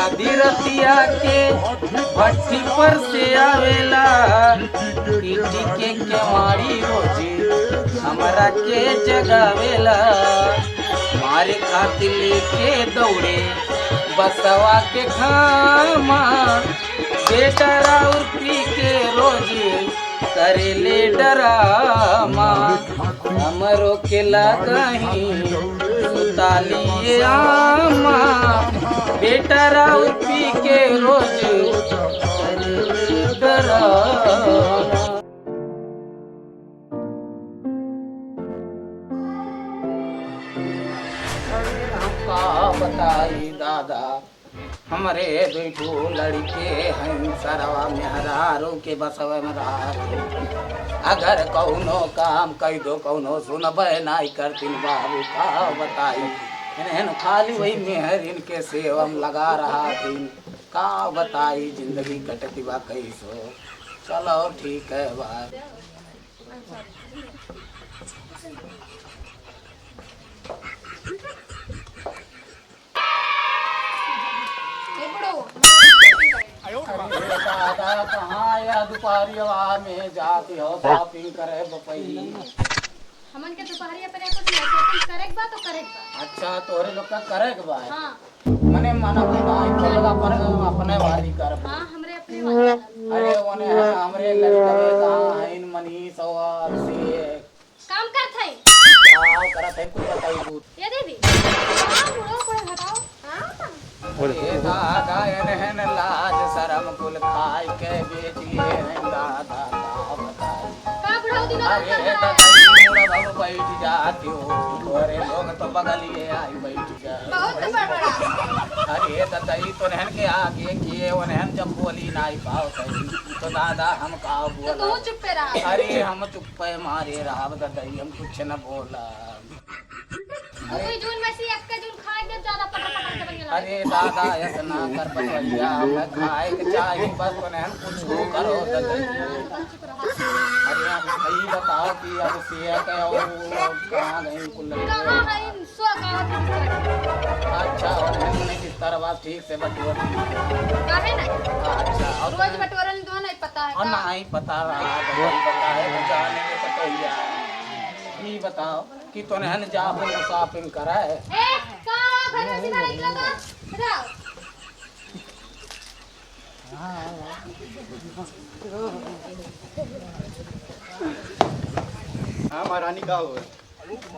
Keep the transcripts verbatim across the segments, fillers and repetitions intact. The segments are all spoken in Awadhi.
आधी रतिया के भट्ठी पर से आवेला, पीटी के केवाड़ी रोज हमरा के जगावेला। मारे खातिर लेके दौड़े बसवा के खामा, बेटा राउर पी के रोज करेले डरामा। हमरो के लगही सुतालिए आमा, बेटा राउर पी के रोज करेले डरामा। अरे हम का बताई दादा, हमरे दुई ठो लड़के हैं, सरवा मेहरारू के बसवे में रहत हैं। अगर कउनो काम कइ दो, कउनो सुनबे नाई करतीन बाबू, का बताई। इन्हें खाली वही मेहरिन के सेवा में लगा रहत हैं। का बताई, जिंदगी कटती बा कइसो। चलो ठीक है बा। ए बुढ़ऊ। अरे दादा, कहाँ यह दुपहरिया में जाती हो shopping करे बपई? हमन के दुपहरिया पर कुछ नहीं, shopping करे के बा तो करे के बा। अच्छा, तोहरे लोग का करे के बा? हाँ। मने मना भी नाई, चल अपन, अपने वाली कर। हाँ, हमरे अपने वाली कर। अरे ओने है, हमरे लड़का कहाँ है, इन मनीष और अभिषेक। काम करत है। काम करत है, कुछ बताई तू। ये दीदी, हाँ, बुढ़ो को हटाओ। हाँ। अरे दादा, एनहन लाज शरम कुल खाई के बेचिए हैं दादा, का बताई। का बुढ़ऊ दिमाग अरे खराब है? दादा, ई मुड़ा बाबू बैठ जाती हो, तोरे लोग तो बगलिए आई बैठ जा। बहुत बड़बड़ा। अरे दादा, ई तो नहन के आगे किए, वो नहन जब बोली नाई पाओ तो, तो दादा हम का तो बोला? तू चुप्पे रहा। अरे हम चुप्पे मारे रहब दादा, ई हम कुछ न बोला। कोई जून में से एक के जून खाए के ज्यादा पटर पटर के बनिया लगे। अरे दादा, ऐसा ना कर बचवैया, मैं खाए के चाही, बस तोने हम कुछ वो करो दादा। अरे आप सही बताओ कि अब सिया के और कहाँ गई कुल लड़के? कहाँ है इन सो कहाँ थे बिस्तर? अच्छा, और हमने बिस्तर आवाज ठीक से बटोर दी। काहे ना? अच्छा, और रोज बटोरल दो नहीं पता है और का? नहीं पता रहा, तो नहीं पता है, तो जाने के पता ही है। ये बताओ, कि तोनहन जाबो shopping करे। ए, का घर में सीधा निकलो तो? जाओ। हाँ, महारानी का हो?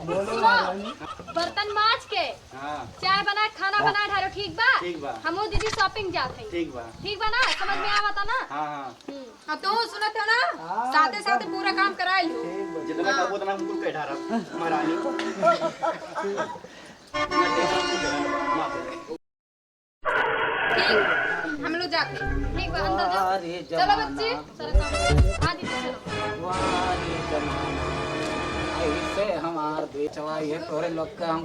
बोलो महारानी। बर्तन माज के, हाँ। चाय बना, खाना हाँ। बना ढारो, ठीक बा? ठीक बा। हमहू दीदी shopping जात हई। ठीक बा। ठीक बा ना? समझ में हाँ। आवता ना? हाँ, हाँ। हम्म। अब तो सुनत हो ना, हाँ, साथे एकदम। साथे पूरा काम कराई लो। ठीक बा। जितना हाँ। करबो उतना हम कुल कह डारब, महारानी। ठीक, हम लोग जाते हैं। ठीक बा, अंदर जाओ। अरे चलो जमाना। बच्ची, सारा काम करो। हाँ दीदी, चलो। वाह रे जमाना, ऐसे हमार बेचवा, ये तोरे लोग का हम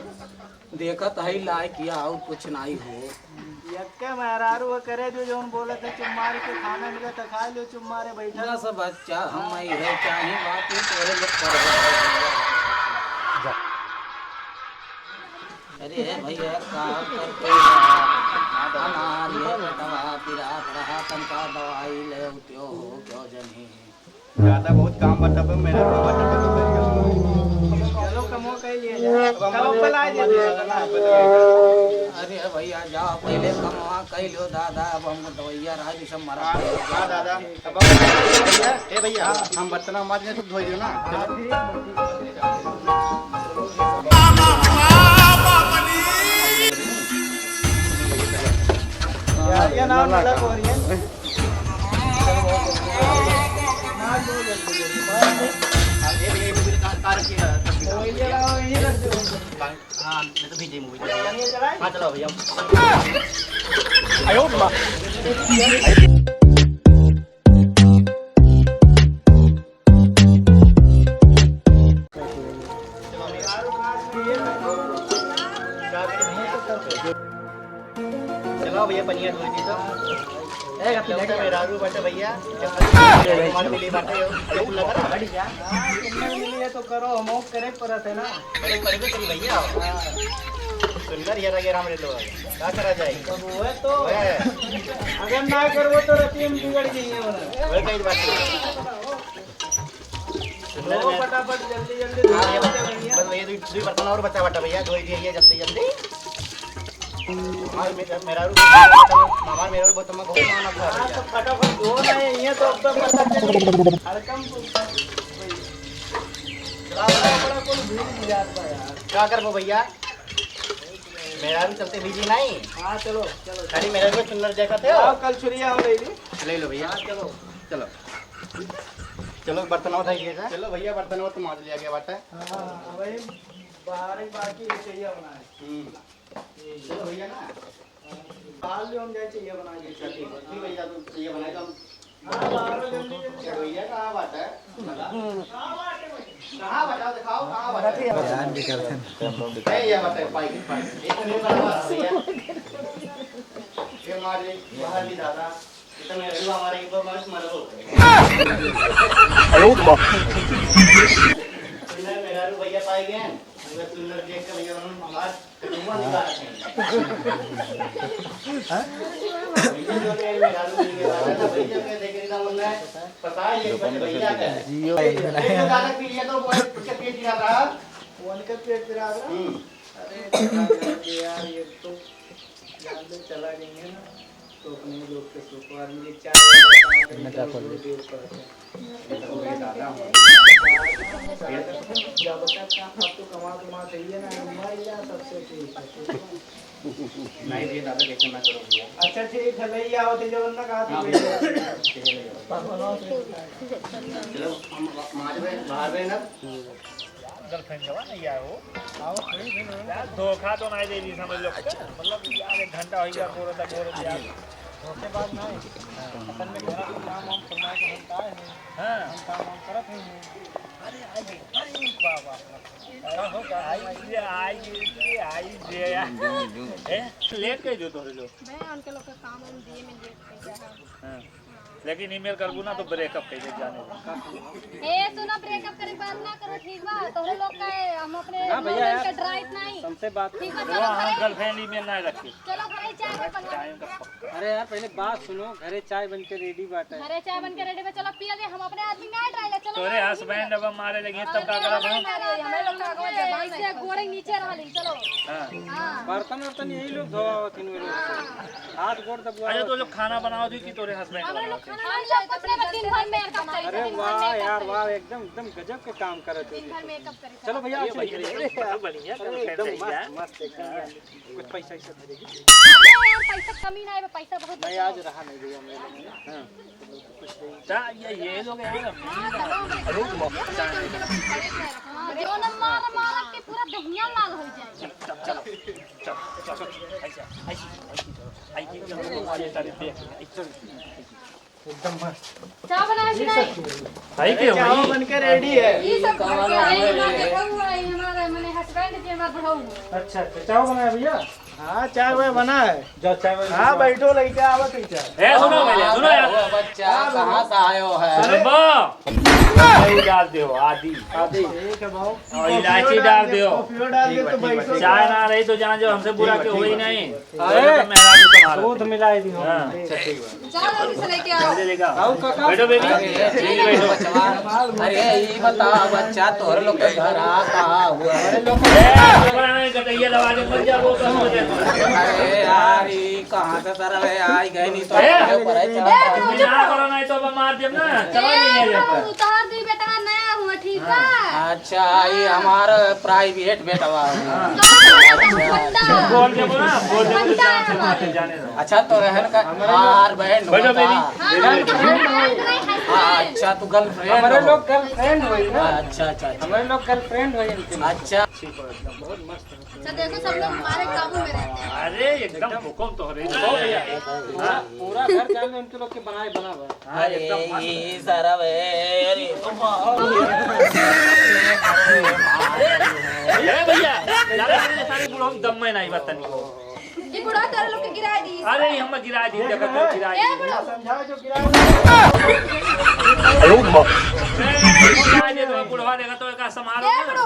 देखत हई लायक या और कुछ नाई हो। यक्के मेहरारू वो करे जो जौन बोलत है, चुप मार के खाना मिले तो खा लो, चुप मारे बैठा बस रहो। बच्चा, हम हाँ। इहे चाही बात, ये तोरे लोग कर। अरे भैया, का करते हो? हमार ये बेटवा पिरात रहा, तनका दवाई ले उठ्यो हो, क्यों जनी? ज्यादा बहुत काम बताबे, मेहनत नहीं बताबे तो फिर क्या? चलो, कमवा कर लिया जाए। अब हम कल ऊपर ला देते हैं। अरे भैया, जाओ, पहले कमवा कर लो दादा, अब हमको दवाइया रहा, जैसे मरा हाँ, हाँ दादा, अब हम, ए भैया, हम बर्तन माज के धोई दो ना। क्या, क्या नाम लगा हो रही है? हाँ, मैं तो भेजे मूवी। हाँ, चलाओ भैया। चलो भैया, पनिया धोई दी तो। ए, लौटा मेहरारू बाटे भैया। हमारे मिली बाटे, ये लगा ना। हाँ, तुमने मिली है तो करो, हम करे परत है ना। अरे, करबे करी भैया। हाँ। सुंदर ये लगे राम रे लोग। का करा जाए? तब वो है तो। वो है। अगर ना करबो तो रतिया में बिगड़ जाइए वरना। वो कई बात है। सुंदर वो में फटाफट जल्दी जल्दी हाँ, ये धो बस, भैया। बस भैया, दो, दो बर्तन और बचा बाटा भैया, धोई दिए ये जल्दी जल्दी। हमार मे-, मेहरारू, हमार मेहरारू बहुत, बहुत मानत है हाँ, भैया। तो फटाफट धो ना, ये तो अब तो पता चली। हड़कम तो बड़ा, बड़ा कुल भूल जात बा यार। का करबो भैया? मेहरारू चलते बिजी नहीं। हाँ, चलो, चलो। खाली मेहरारू को सुंदर देखत हो। आओ, कल छुरिया हम ले ली। ले लो भैया। हाँ, चलो। चलो। चलो, बर्तन उठाइए जा। चलो भैया, बर्तन तो मांज लिया गया बाटा। हाँ, वही बाहर एक बाकी है, चाहिए बनाए। हम्म। चलो भैया ना। बाहर ले हम जाए, चाहिए बनाए। अच्छा, ठीक है। ठीक है, भैया, तो चाहिए बनाए तो हम हाँ, बाहर ले हम जाए। चलो भैया, कहाँ बाटा है? बता। कहाँ बाटा है? दिखाओ, कहाँ बाटा है? बयान भी करते हैं। ए, ये बाटा है, पाई, पाई। एक मिनट बना भैया। ये मार ले, बाहर भी दादा। इतना मेहरारू हमारे एक बार मत मरो। अरे, वो तो बाप। सुंदर मेहरारू भैया पाए गए हैं। अगर सुंदर देख के भैया उन्होंने हमारा कटुआ निकाल रखे हैं। हाँ? भैया जो मेरे मेहरारू मिल गया था ना, भैया के देख रही ना उनने पता है ये बच्चे भैया का है। जियो। ये जो दादा पी लिया तो वो उसका पेट गिरा रहा। वो उनका पेट गिरा रहा? हम्म। अरे, चला गया यार, ये तो जान ले चला गई है ना, तो अपने ही लोग के सुख और मुझे चाय वाला काम करने मैं क्या की खोल जरूरत दूँ? है, पड़ता है। ये तो हो गया दादा। जब तक आप तो कमा कमा चाहिए ना, मर जा सबसे ठीक है। नहीं, ये दादा कैसे ना करो भैया। अच्छा ठीक है, ले आओ तो जब ना कहा हाँ, तो भैया। चलो, हम बाहर में, बाहर में ना। गर्लफ्रेंड जवा नहीं आए हो। आओ, कोई भी नहीं। यार, धोखा तो नहीं दे दी, समझ लो। मतलब, यार, एक घंटा हो गया, बोलो तक बोलो यार। धोखेबाज नहीं। असल में मेरा तो काम वाम फरमाए के हम का है। हाँ। हम काम वाम करत ही हैं। अरे, आई, अरे, वाह, वाह, वाह। आई जे, आई जे, आई जे, यार। ए, लेट कर दो तोरे लोग। मैं उनके लोग का काम वाम दिए में लेट कर गया है। हाँ। लेकिन email करबू ना तो breakup कह दे जाने दे। ए, सुनो, breakup करे के बात ना करो, ठीक बा? तोहरे लोग का है, हम अपने ना भैया यार, के डराइत नहीं। हमसे बात ठीक बा, करो। चलो हाँ, हाँ, घरे। Girlfriend email ना रखे। चलो घरे चाय बन के बनवा। अरे यार, पहले बात सुनो, घरे चाय बन के ready बाटे। घरे चाय बन के ready बा, चलो पिया दे, हम अपने आदमी ना डराइला, चलो तोरे ना, husband अब मारे लगी, तब का करब हम? हमारे लोग का आगवा जबान ऐसे गोड़े नीचे रहली, चलो। हाँ। हाँ। बर्तन वर्तन यही लोग धोवावत हिन, वे लोग। हाँ। हाथ गोड़ दबुआ। अच्छा, तो लोग खाना बनावत ही कि तोरे husband बनावत ही? हम लोग कुछ ना, बस दिन भर makeup करे, अरे दिन भर वाह makeup यार, करे। वाह, एकदम, एकदम गजब के काम करत हो। दिन भर makeup करे। चलो भैया, ये भैया, ये भैया, बढ़िया, अरे एकदम मस्त, मस्त, एकदम यार। कुछ पैसा वैसा दे देगी? अरे यार, पैसा कमी ना है, पैसा बहुत नहीं, आज रहा नहीं भैया, मेरे लोग में। हाँ। चा-, ये, ये लोग हैं ना। हाँ, चलो, हम अरे, रुक, हाँ, जो ना मार, मार के पूरा दहिया लाल हो जाए। चल, चल, चल। चल, चल, चल, ऐसे, ऐसे, ऐसे, ऐसे, चल, चल, चल, चल। एकदम मस्त। चाय बनाए कि नहीं? सही के चाय भाई? बन के ready है। ये सब घर के आए हैं, हमारे बहू है, हमारे, माने, husband जी, हमारे बहू है। अच्छा, अच्छा, चाय बनाया भैया? हाँ, चाय वाय बना है। जाओ, चाय वाय हाँ, पियो। बैठो, लेके आवत है चाय। ए, सुनो पहले, सुनो यार। वो बच्चा कहाँ से आयो है? अरे बा, आदि डाल दो, आदि। आदि। ठीक है बाबू। और इलायची डाल दो। कॉफियो डाल दे तो बैठो। चाय ना रही तो जान जो हमसे बुरा कोई नहीं। अरे, मेहरारू तुम्हारा। दूध मिलाई दी हो। हाँ। अच्छा, ठीक बा। जाओ, जल्दी से लेके आओ। जल्दी लेके आओ। आओ, काका। बैठो, baby। अरे, यहीं बैठो। अरे, ये बताओ, बच्चा, तोहरे लोग के घर आ, कहाँ हुआ है? ए, ओकरा नहीं, गटैया दबा दे, मर जा, वो सब हो जाए। अरे यार, ई कहाँ से सर रे, आई गए नहीं तो ए, ऊपर है, चढ़ा। ए, ना करो, नहीं तो अब मार देब ना, चला ए, नहीं है। उतार दी बेटा, नया हुआ, ठीक बा? अच्छा, ये हमारा private बेटवा है। हाँ। हाँ, अच्छा। बोल देबो ना, बोल देबो तो जान से मार दे, जाने दो। अच्छा, तो रहन का हमारे लोग हार बैंड बैठो होता। Baby। हाँ, girlfriend है। हाँ, अच्छा, तू girlfriend हमारे हो। लोग girlfriend होई ना। अच्छा, अच्छा, अच्छा। हमारे लोग girlfriend होई इनके। अच्छा। ठीक है, एकदम बहुत मस्त है। अच्छा, देखो, सब लोग हमारे काबू में रहते हैं। अरे, एकदम हुकुम तो है। पूरा, पूरा घर जान ले उनके लोग के बनाए बना हुआ है। हाँ, अरे, एकदम मस्त। ये सारा बे, अरे, तो ए भैया, ज्यादा मेरे सारे बूढ़ों में दम में नहीं बतन। ये बूढ़ा तारा लोग के गिरा दी। अरे, हम गिरा दी, देखो तो गिरा ए दी। बूढ़ा। समझाओ जो गिरा दी। अरे, बाप। गिरा दे तो बूढ़ा देखा तो का समारोह। ए बूढ़ा।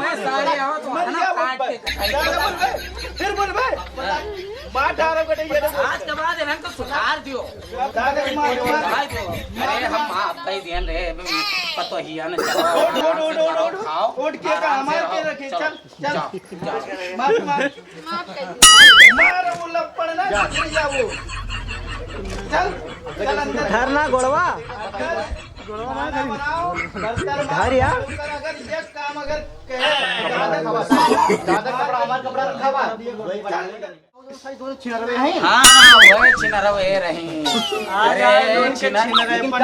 ओए सारे आओ तो मर खाना गया वो काट। फिर बोल बे। मार डालो बेटे, ये देखो। आज के बाद इन्हन को सुधार दियो। दादा, मार, मार। भाई तो, अरे हम माफ कर दिए रे, पतोहिया ने चलो, उठ, उठ, उठ, उठ, उठ, खाओ, उठ के आराम से हमारे रहो। के रखे, चलो, चल, चल। जाओ, जाओ। मार, मार। मार वो लपड़ ना, गिर जा वो। चल, चल अंदर। धरना गोड़वा। अगर खाना बनाओ, बर्तन मार, घर यार। अगर ये काम अगर कहे, दादा कपड़ा, हमारा कपड़ा रखा हुआ। चल। हाँ, वही छिनरा, वही रही। अरे, छिनरा,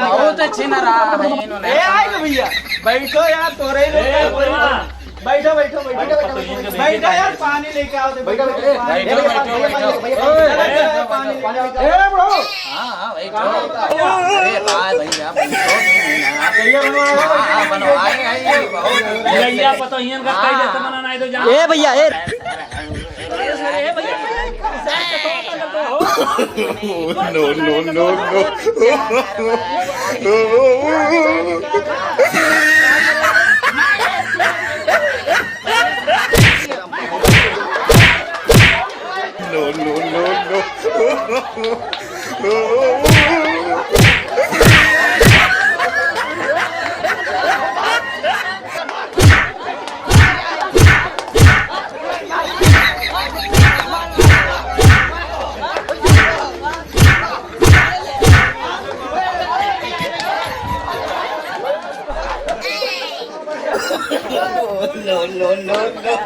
बहुत छिनरा है इन्होंने। ए, आइगो भैया, बैठो यार, तोरे लोग ए, का बोलवा। बैठो, बैठो, बैठो। बैठो यार, पानी लेके आओ, बैठो, बैठो, बैठो। बैठो, बैठो, बैठो। चलो, चलो, पानी लेके आओ। ए, bro। हाँ, हाँ, बैठो। अरे, वाह भैया, बैठो। हाँ, हाँ, बनवाए हैं ये, बहुत भैया, पता ही इनका कई जैसे बनाना है तो जान। ए भैया, ए। No, no, no, no. No, no, no, no. No, no, no, no.